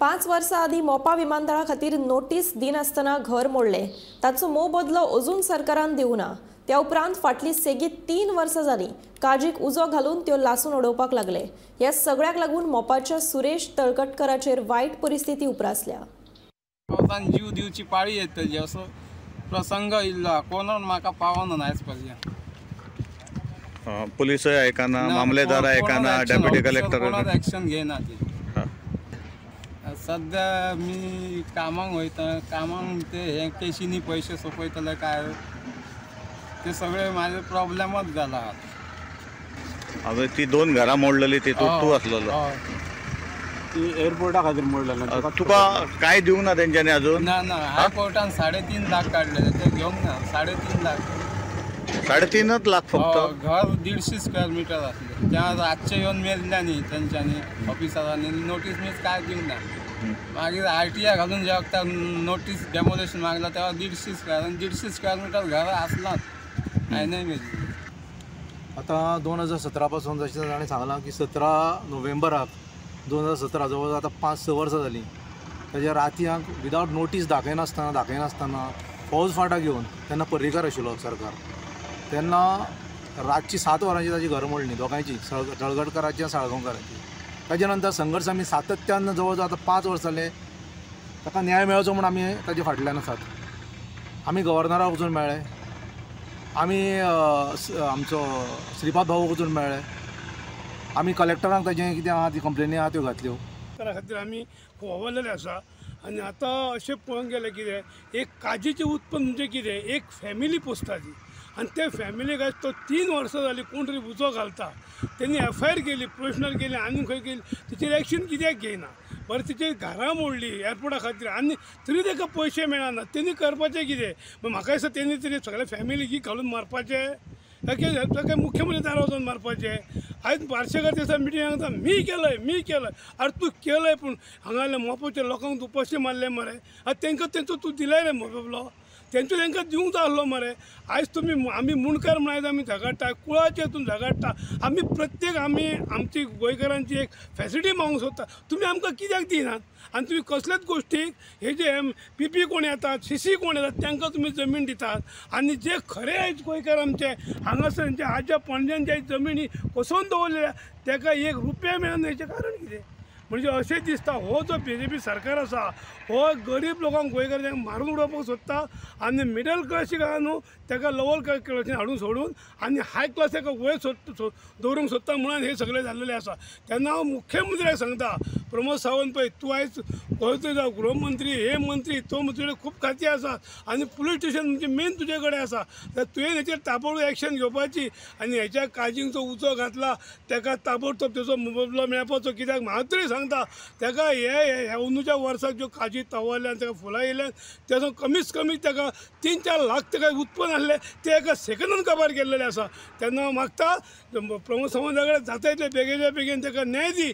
5 वर्सां आदीं मोपा विमानतळा खातीर नोटीस दिनासतना घर मोडलें, ताचो मोबदलो अजून सरकारान दिवना। त्या उपरांत फाटली सेगीत 3 वर्सां जालीं काजीक उजो घालून त्यो लासून उडोवपाक लागले। ह्या सगळ्याक लागून मोपाच्या सुरेश तळकटकराचेर वायट परिस्थिती उप्रासल्या। पावसान जीव दिवची पाळी येतली असो प्रसंग इल्लो कोण म्हाका पावना आयज पर्यंत। पुलिसय आयकना, मामलेदार आयकना, डेप्युटी कलेक्टर एक्शन घेयना ती। सध्या मी कामाक वयता, कामाक ते हे केशींनी पयशे सोंपयतले काय ते सगळे माझे प्रॉब्लेमच जाला। हांवें ती 2 घरां मोडलेली तितूंत तूं आसलेलो, ती एअरपोर्टा खातीर मोडलेली। तुका कांय दिवंक ना तेंच्यांनी अजून? ना ना, हायकोर्टान 3.5 लाख काडलेले ते घेवंक ना। 3.5 लाख, 3.5 लाख फक्त। घर 150 स्क्वेअर मिटर आसलें, त्या रातचे येवन मेजल्या न्ही तेंच्यांनी ऑफिसरांनी, नोटीस मीस काय दिवंक ना। मागीर आरटीआय घालून जेवा नोटीस डेमोलेशन मागला तेव्हा 150 स्क्वेअर आनी 150 स्क्वेअर मिटर घर आसलाच हांवें मेजली। आतां 2017 पासून जशें ताणें सांगलां की 17 नोव्हेंबराक 2017 जवळ आतां 5-6 वर्सां जालीं ताज्या रातयांक विदावट नोटीस दाखयनासतना फौज फांटा घेवन तेन्ना पर्रीकार आशिल्लो सरकार, तेन्ना रातची 7 वरांची ताजी घरां मोडली दोगांयची, तळगडकराची आनी साळगांवकाराची। ताजे नंतर संघर्श आमी सातत्यान जवळ जवळ आतां 5 वर्सां जाले ताका न्याय मेळचो म्हूण आमी ताजे फाटल्यान आसात। आमी गव्हर्नराक वचून मेळ्ळे, आमी आमचो श्रीपाद भाऊक वचून मेळ्ळे, आमी कलेक्टरांक ताजें कितें आहा ती कंप्लेनी आहा त्यो घातल्यो। त्या खातीर आमी खूब वावरलेले आसा। आनी आतां अशें पळोवंक गेल्यार कितें एक काजीचें उत्पन्न म्हणजे कितें एक फॅमिली पोसता ती, आनी ते फॅमिलीक आयज तो 3 वर्सां जालीं कोण तरी उजो घालता। तेणी एफआयआर केली, प्रोविजनल केली, आनी खंय केली, तिचेर एक्शन कित्याक घेयना? बरें तिची घरां मोडली एअरपोर्टा खातीर आनी तरी ताका पयशे मेळना, तेणी करपाचें कितें? म्हाका दिसता तेणी तरी सगळे फॅमिलीक घालून मारपाचें, ताका मुख्यमंत्री दारार वचून मारपाचें। आयज बार्शेकार दिसा मिटिंग सांगता मी केलंय मी केलंय, आरे तूं केलंय पूण हांगासरल्या मोपोच्या लोकांक तूं पयशे मारले मरे, आतां तांकां तेंचो तूं दिलाय रे मोबदलो, तेंचो तांकां दिवंक जाय आसलो मरे। आयज तुमी आमी मुंडकार म्हण आयज आमी झगडटा, कुळाचे हितून झगडटा, आमी प्रत्येक आमी आमची गोंयकारांची एक फॅसिलिटी मागूंक सोदता, तुमी आमकां कित्याक दिनात? आनी तुमी कसलेच गोश्टीक हे जे एम पी पी कोण येतात, सी सी कोण येतात तांकां तुमी जमीन दितात, आनी जे खरे आयज गोंयकार आमचे हांगासर जे आज्या पणज्यांच्या जमिनी कसोवन दवरलेल्या ताका 1 रुपया मेळना, हेचें कारण कितें? म्हणजे अशें दिसता हो जो बीजेपी सरकार आसा हो गरीब लोकांक गोंयकारांक मारून उडोवपाक सोदता आनी मिडल क्लासीक आहा न्हू ताका लोवर क्लासीन हाडून सोडून आनी हाय क्लास ताका वयर दवरूंक सोदता म्हणून हें सगळें जाल्लेलें आसा। तेन्ना हांव मुख्यमंत्र्याक सांगता, प्रमोद सावंत पळय तूं आयज गोंयचो जावं गृहमंत्री, हे मंत्री, तो मंत्री खूब खातीं आसात आनी पुलीस स्टेशन म्हणजे मेन तुजे कडेन आसा, तर तुवें हेचेर ताबडतोब एक्शन घेवपाची आनी हेच्या काजींचो उजो घातला ताका ताबडतोब तेचो मोबदलो मेळपाचो। कित्याक म्हाका तरी सांगता ताका हे अंदूच्या वर्साक ज्यो काजी तवरल्यान ताका फुलां येयल्यान तेजो कमीच कमी ताका 3-4 लाख ताका उत्पन्न आसलें तें एका सेकंदान काबार केल्लेलें आसा। तेन्ना हांव मागता प्रमोद सावंता कडेन जाता इतले बेगीन बेगीन ताका न्याय दी।